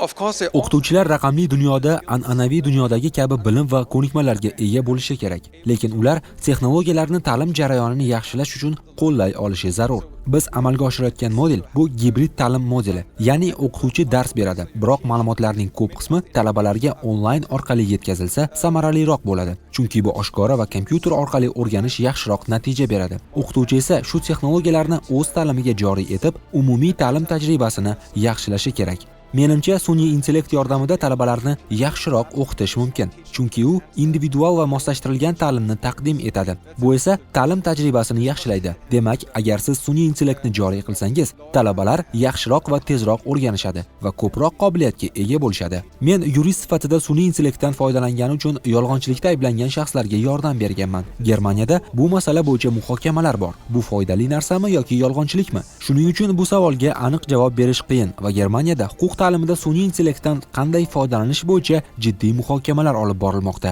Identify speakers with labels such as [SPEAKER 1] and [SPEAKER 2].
[SPEAKER 1] Of course, they
[SPEAKER 2] O'qituvchilar raqamli dunyoda an'anaviy dunyodagi kabi bilim va ko'nikmalarga ega bo'lishi kerak, lekin ular texnologiyalarni ta'lim jarayonini yaxshilash uchun qo'llay olishi zarur. Biz amalga oshirayotgan model bu gibrid ta'lim modeli, ya'ni o'qituvchi dars beradi, biroq ma'lumotlarning ko'p qismi talabalarga onlayn orqali yetkazilsa, samaraliroq bo'ladi, chunki bu oshkora va kompyuter orqali o'rganish yaxshiroq natija beradi. O'qituvchi esa shu texnologiyalarni o'z ta'limiga joriy etib, umumiy ta'lim tajribasini yaxshilashi kerak. Menimcha, sun'iy intellekt yordamida talabalarni yaxshiroq o'qitish mumkin, chunki u individual va moslashtirilgan ta'limni taqdim etadi. Bu esa ta'lim tajribasini yaxshilaydi. Demak, agar siz sun'iy intellektni joriy qilsangiz, talabalar yaxshiroq va tezroq o'rganishadi va ko'proq qobiliyatga ega bo'lishadi. Men yurist sifatida sun'iy intellektdan foydalangani uchun yolg'onchilikda ayblangan shaxslarga yordam berganman. Germaniyada bu masala bo'yicha muhokamalar bor. Bu foydali narsami yoki yolg'onchilikmi? Shuning uchun bu savolga aniq javob berish qiyin va Germaniyada huquq ta'limida sun'iy intellektdan qanday foydalanish bo'yicha jiddiy muhokamalar olib borilmoqda.